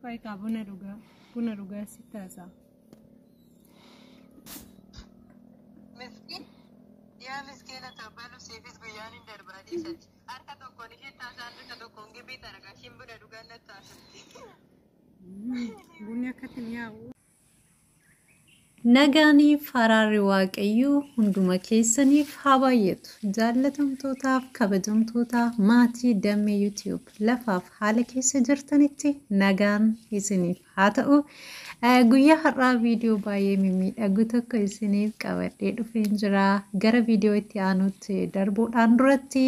Qophaa'e kaa buna dhugaa. Buna dhugaa sitti haasa'a. Miskiin yaa miskiina ta'u siifis guyyaan hin darbaa dhiisati. Harka tokkoon ishee taasaan harka tokkoon gibii taragaa ishiin buna dhugaa natti taasifti. Bunni akkatti mi'aawu. Nagaaniif araarri Waaqayyoo hunduma keessaniif haa baay'atu. Jaallatamtootaaf kabajamtoota maatii Dammee YouTube lafaaf haala keessa jirtanitti nagaan isiniif haa ta'u. Guyyaa har'aa viidiyoo baay'ee mimmiidhagu tokko isiniif qabadhee dhufeen jira. Gara viidiyoo itti aanutti darbuudhaan duratti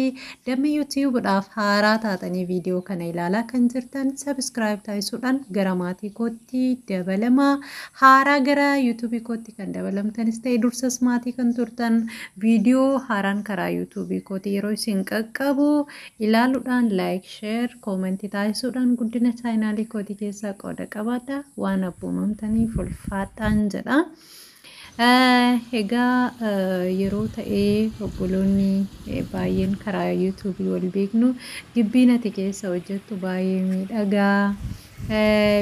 Dammee YouTube'dhaaf haaraa taatanii viidiyoo kana ilaalaa kan jirtan subscribe taasisuudhaan gara maatii kootti dabalamaa. Haaraa gara YouTube kootti kan dabalamtanis ta'e dursas maatii kan turtan viidiyoo haaraan karaa YouTube kootti yeroo isin qaqqabu ilaaluudhaan like, share, koomentii taasisuudhaan guddina chaayinaalii kootii keessaa qooda qabaadha. Waan abboomamtaniif ulfaadhaan jedha. Egaa yeroo ta'ee obboloonni baay'een karaa YouTube wal beeknu gibbiin ati keessa hojjettu baay'ee miidhagaa.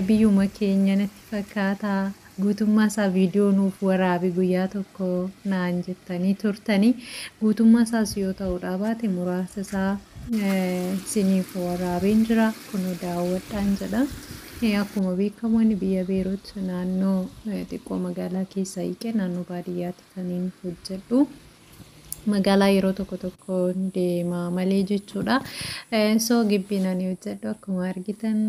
Biyyuma keenya natti fakkaata. Guutummaa isaa viidiyoo nuuf waraabi guyyaa tokko naan jettanii turtanii guutummaa isaas yoo ta'uudhaa baate muraasa isaa isiniif waraabeen jira kunoo daawwadhaan jedha. Akkuma beekamu ani biyya Beerut naannoo xiqqoo magaalaa keessa hiiqee naannoo baadiyyaatti kan hin hojjedhu. Magaalaa yeroo tokko tokko deema malee jechuudha. So gibbiin ani hojjedhu akkuma argitan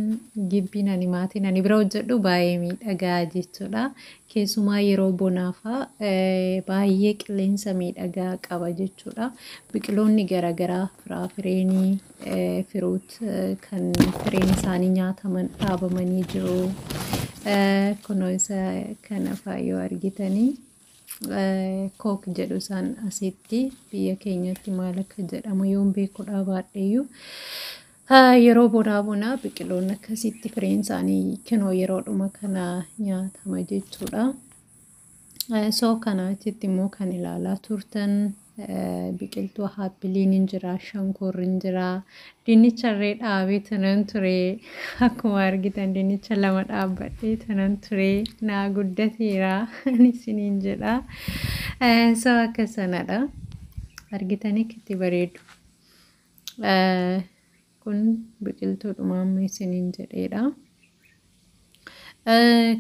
gibbiin ani maatiin ani bira hojjedhu baay'ee miidhagaa jechuudha. Keessumaa yeroo bonaafaa baay'ee qilleensa miidhagaa qaba jechuudha. Biqiloonni garaagaraa firaafireenii firuut kan fireen isaanii nyaataman dhaabamanii jiru. Kunoo isa kana fa'aa yoo argitanii. Kook jedhu isaan asitti biyya keenyatti maal akka jedhamu yoon beekuudhaa baadheeyyuu yeroo bonaa bonaa biqiloonni akkasitti fireen isaanii kinoo yeroodhuma kana nyaatama jechuudha. So kana achitti immoo kan ilaalaa turtan biqiltuu haappiliin hin jira, shankoorri hin jira, dinnicha illee dhaabee tanan ture. Akkuma argitan dinnicha lama dhaabbadhee tanan ture. Naa guddateera ani isiniin jedha. So akka sanadha. Argitanii itti bareedu. Kun biqiltuudhuma amma isiniin jedheedha.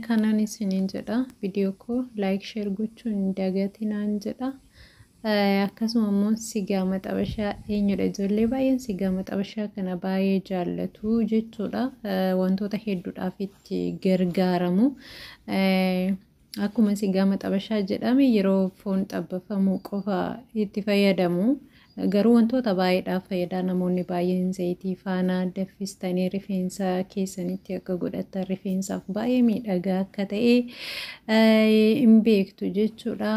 Kanan isiniin jedha. Viidiyoo koo like share gochuun hin dagatinaan jedha. Akkasuma immoo sigaa maxabashaa eenyudha ijoollee baay'een sigaa maxabashaa kana baay'ee jaallatu jechuudha. Wantoota hedduudhaaf itti gargaaramu. Akkuma sigaa maxabashaa jedhame yeroo foon xabbafamu qofa itti fayyadamu. Garuu wantoota baay'eedhaaf fayyada. Namoonni baay'een zayitii faana danfistanii rifeensa keessanitti akka godhatan rifeensaaf baay'ee miidhagaa akka ta'e hin beektu jechuudha.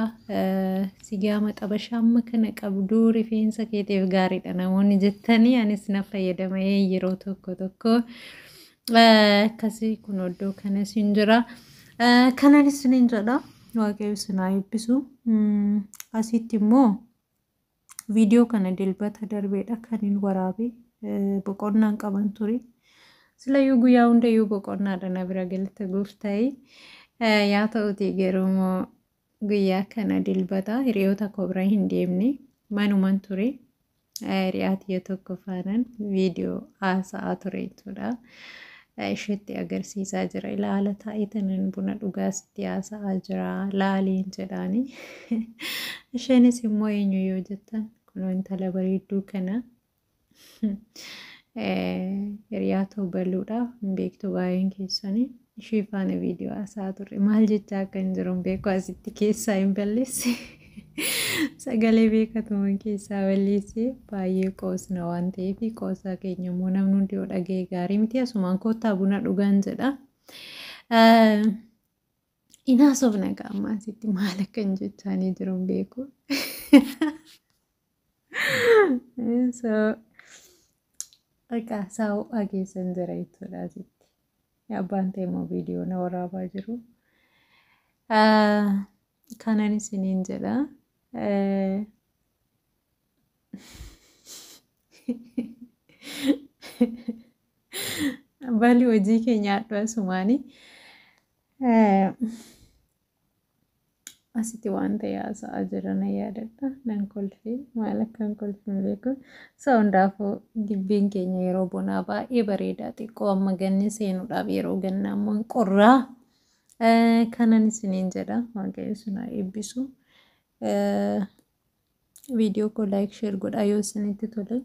Sigaa maxabashaa amma kana qabduu rifeensa keetiif gaariidha namoonni jettanii anis na fayyadamee yeroo tokko tokko akkasii kun iddoo kanas hin jira. Kananis ni jedha. Waaqayyo isin haa eebbisu. Asitti immoo viidiyoo kana dilbata darbeedha kan hin waraabe boqonnaan qaban ture. Silayyuu guyyaa hundayyuu boqonnaadha na bira galata gooftaa'e. Yaa ta'uti garuu immoo guyyaa kana dilbata hiriyoota koo bira hin deemne manuman ture. Hiriyaa tiyya tokko faanaan viidiyoo haasa'aa ture jechuudha. Isheetti agarsiisaa jira. Ilaala taa'ee tanan buna dhugaa sitti haasa'aa jira. Laaliin jedhaani. Isheenis immoo eenyu yoo jettan kunoo intala bareedduu kana hiriyaa ta'uu baluudha. Hin beektu baay'een keessanii. Ishee faana viidiyoo haasa'aa turre. Maal jechaa akka hin jiru hin beeku asitti keessaa hin balleesse. Sagalee beekatuma keessaa balleesse baay'ee qoosna waan ta'eef qoosaa keenya immoo namni hundi yoo dhaga'e gaarii miti. Asumaan koottaa buna dhugaan jedha. Inaasofna qaama asitti maal akka hin jechaanii jiru hin beeku. So saawwaa keessan jira jechuudha asitti. Abbaan ta'e immoo viidiyoo na waraabaa jiru. Kanan isiniin jedha. Bali hojii kee nyaadhu asumaanii. Asitti waan ta'e haasa'aa jira na yaadadha. Nan kolfee maal akkan kolfe hin beeku. So hundaafuu gibbiin keenya yeroo bonaa baay'ee bareedaa, xiqqoo amma ganni seenuudhaaf yeroo gannaa immoo hin qorraa. Kanan isiniin jedha, Waaqayyo isin haa eebbisu. Viidiyoo koo like, share godhaa yoo isinitti tole.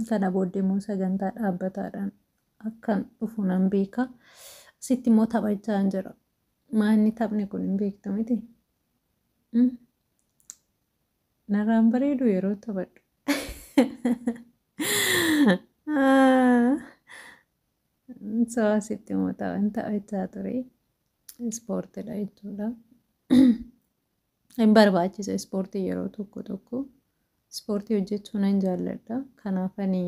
Kana booddee immoo sagantaa dhaabbataadhaan akkan dhufu nan beeka. Asitti immoo taphachaa hin jira. Maanni taphni kun hin beektu miti? Narraan bareedu yeroo taphadhu. So asitti immoo taphan taphachaa ture. Ispoortiidha jechuudha. Hin barbaachisa ispoortii yeroo tokko tokko. Ispoortii hojjechuu nan jaalladha. Kanaaf ani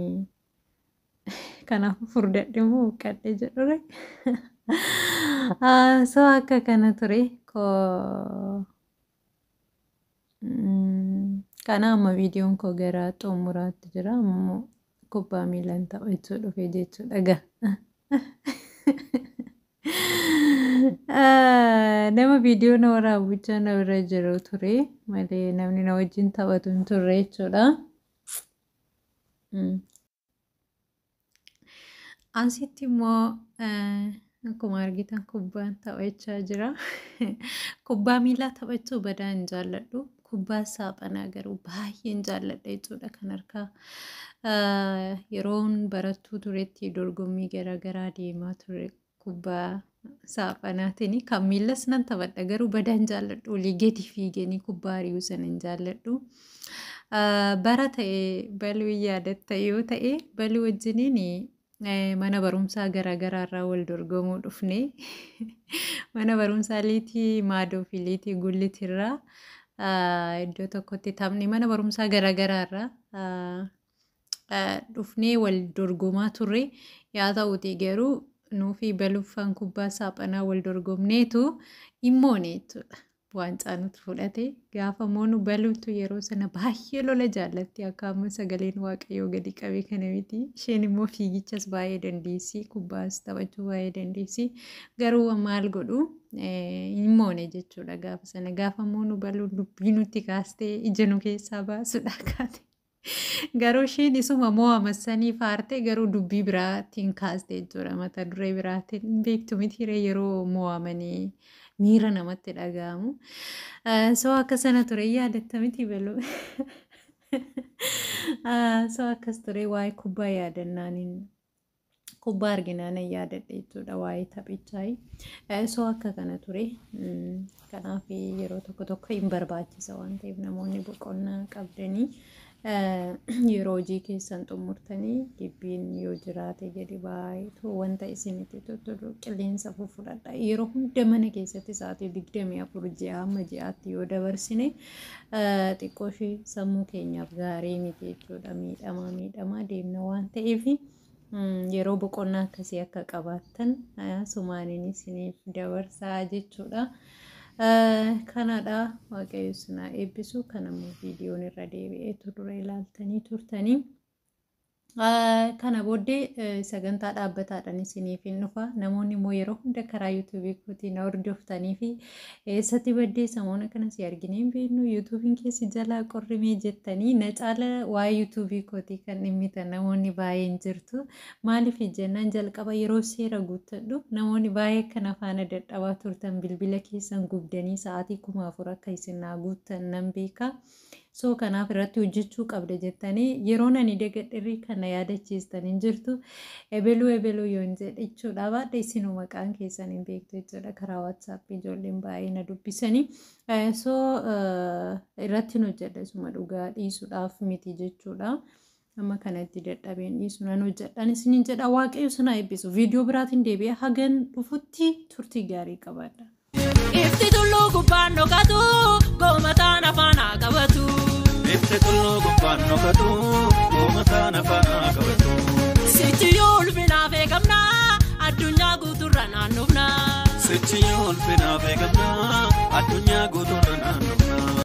kanaaf furdadhe immoo huqqadhe jedhure. So akka kana ture. Kana amma viidiyoon koo gara xumuraatti jira. Ammoo kubbaa miilaan taphachuu dhufe jechuudha gaa. Nama viidiyoo na waraabichaa na bira jiru ture malee namni na wajjin taphatu hin turre jechuudha. Asitti immoo akkuma argitan kubbaan taphachaa jira. Kubbaa miilaa taphachuu badaa hin jaalladhu. Kubbaa saaphanaa garuu baay'een jaalladha jechuudha kan harkaa. Yeroon barattuu turetti dorgommii garaagaraa deemaa ture kubbaa saaphanaatiin. Kan miillas nan taphadha garuu badaa hin jaalladhu. Olii gadi fiiganii kubbaa ari'uu sana hin jaalladhu. Bara ta'e baluu yaadatta yoo ta'e, baluu wajjiniin mana barumsaa garaagaraa irraa wal dorgomuu dhufne. Mana barumsaa Liitii Maadoo fi Liitii Gullitirraa iddoo tokkotti taphni mana barumsaa garaagaraa irraa dhufnee wal dorgomaa turre. Yaa ta'uutii garuu nuufi baluuffaan kubbaa saaphanaa wal dorgomneetu immoone jechuudha. Waancaa nuti fudhate. Gaafa moonu baluutu yeroo sana baay'ee lola jaallatti, akka amma sagaleen Waaqayyoo gadi qabe kana miti. Isheen immoo fiigichas baay'ee dandeessi, kubbaas taphachuu baay'ee dandeessi. Garuu maal godhu, hin moone jechuudha gaafa sana. Gaafa moonu baluun dubbii nutti kaastee ija nu keessaa baasuudha kaate. Garuu isheen isuma mo'ama sanii faarte, garuu dubbii biraatiin kaaste jechuudha, mata duree biraatiin. Beektu miti yeroo mo'amanii miira namatti dhaga'amu. So akka sana ture, yaadatta miti baluu? So akkas ture. Waa'ee kubbaa yaadannaaniin kubbaa arginaan yaadadhe jechuudha waa'ee taphichaa. So akka kana ture. Kanaaf yeroo tokko tokko hin barbaachisa waan ta'eef, namoonni boqonnaa qabdanii yeroo hojii keessan xumurtanii gibbiin yoo jiraate gadi baay'eetu wanta isinitti tottolu qilleensa fudhadha. Yeroo hunda mana keessatti sa'aatii 24 ji'a amma ji'aatti yoo dabarsine xiqqoo ishee sammuu keenyaaf gaarii miti jechuudha. Miidhamaa miidhamaa deemna waan ta'eef, yeroo boqonnaa akkasii akka qabaattan sumaaniin isiniif dabarsaa jechuudha. Kanadha, Waaqayyo isin haa eebbisu. Kanammoo viidiyoon irra deebi'eetu dura ilaaltanii turtanii. Kana booddee sagantaa dhaabbataadhaan isiniif hin dhufa. Namoonni immoo yeroo hunda karaa yuutuubii kootii na hordoftanii fi eessatti baddee, samoona kana si arginee hin beeknu, yuutuubiin keessi jalaa qorrimee jettanii na caala waa'ee yuutuubii kootii kan dhimmitan namoonni baay'een jirtu. Maaliif jennaan, jalqaba yeroo seera guuttadhu namoonni baay'ee kana faana dadhabaa turtan, bilbila keessan gubdanii sa'aatii 4000 akka isin naa guuttan nan beeka. So kanaaf irratti hojjechuu qabda jettanii yeroo nani dagadhirrii kana yaadachiistan hin jirtu. Ebeluu ebeluu yoon jedhe jechuudha baadha, isinuu maqaan keessan hin beektu jechuudha. Karaa waatsaappii ijoolleen baay'ee na dubbisanii. So irratti hojjedha, isuma dhugaa dhiisuudhaaf miti jechuudha. Amma kanatti dadhabeen dhiisu, nan hojjedhaan isiniin jedha. Waaqayyo sinaa eebbisu. Viidiyoo biraatiin deebi'ee hagan dhufutti turtii gaarii qabaadha. Ifti tulluu gubbaan dhokatu goomataan afaan haa qabatu. Ifti tulluu gubbaan dhokatu goomataan afaan haa qabatu. Sichi yoo ulfinaaf eegamna, addunyaa guutuurra naannofna. Sichi yoo ulfinaaf eegamna, addunyaa guutuurra naannofna.